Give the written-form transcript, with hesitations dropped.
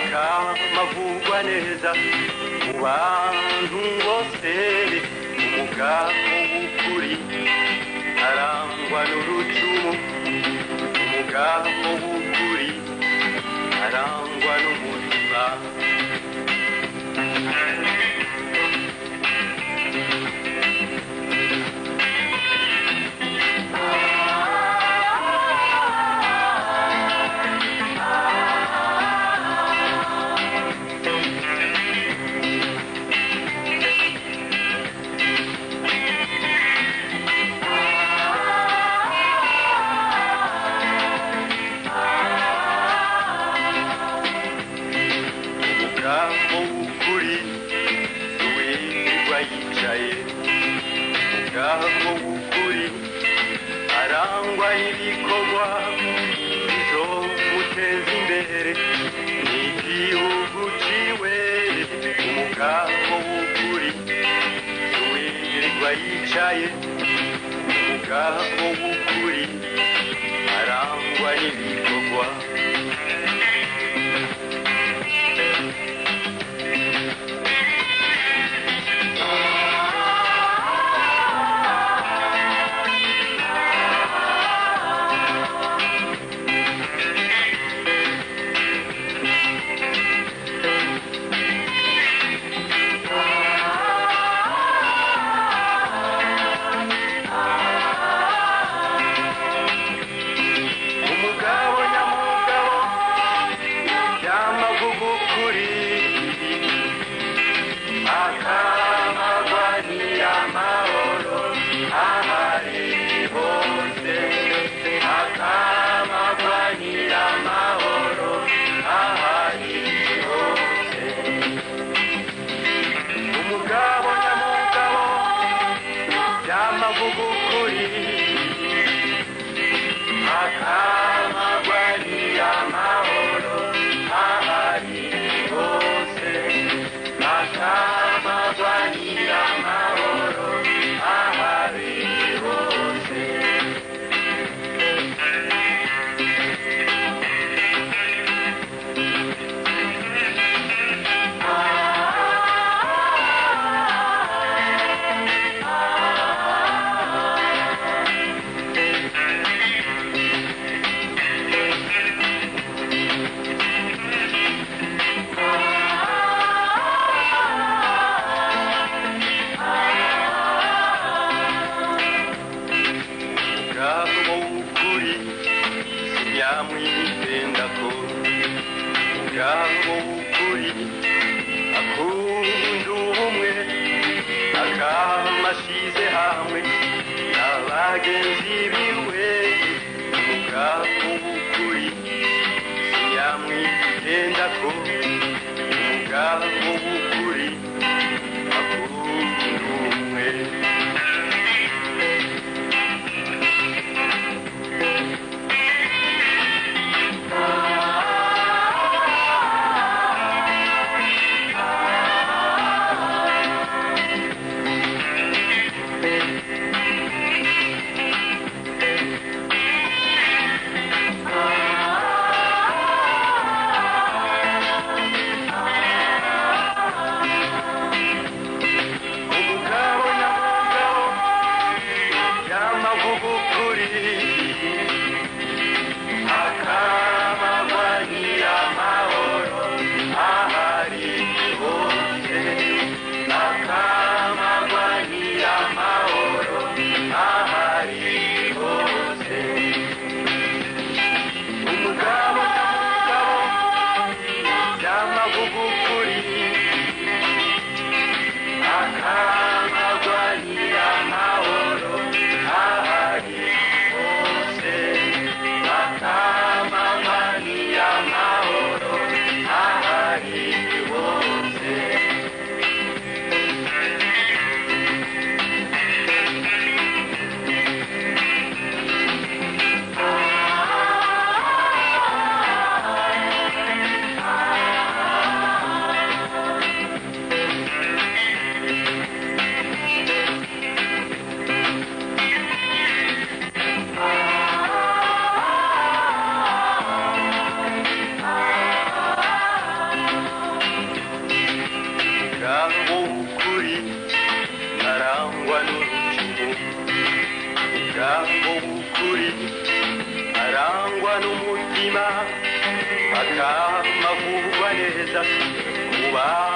Akamavugwa neza mu bantu bose. Umugabo w'ukuri arangwa n'urucumu, umugabo w'ukuri arangwa n'umutima. Umugabo w'ukuri wirirwa yicaye, umugabo w'ukuri arangwa n'ibikorwa bizomuteza imbere n'igihugu ciwe. Umugabo w'ukuri wirirwa yicaye, umugabo w'ukuri arangwa n'ibikorwa. Umugabo nyamugabo yamavuga ukuri, akamagwanira amahoro ahari hose, akamagwanira amahoro ahari hose. Umugabo nyamugabo yamavuga ukuri, akamagwanira amahoro ahari hose, akamagwanira amahoro ahari hose. Umugabo w'ukuri sinyamwitendako, umugabo w'ukuri akunda ubumwe, akamashize hamwe n'abagenzi biwe. Umugabo w'ukuri sinyamwitendako, umugabo w'ukuri akunda ubumwe. neza kuba.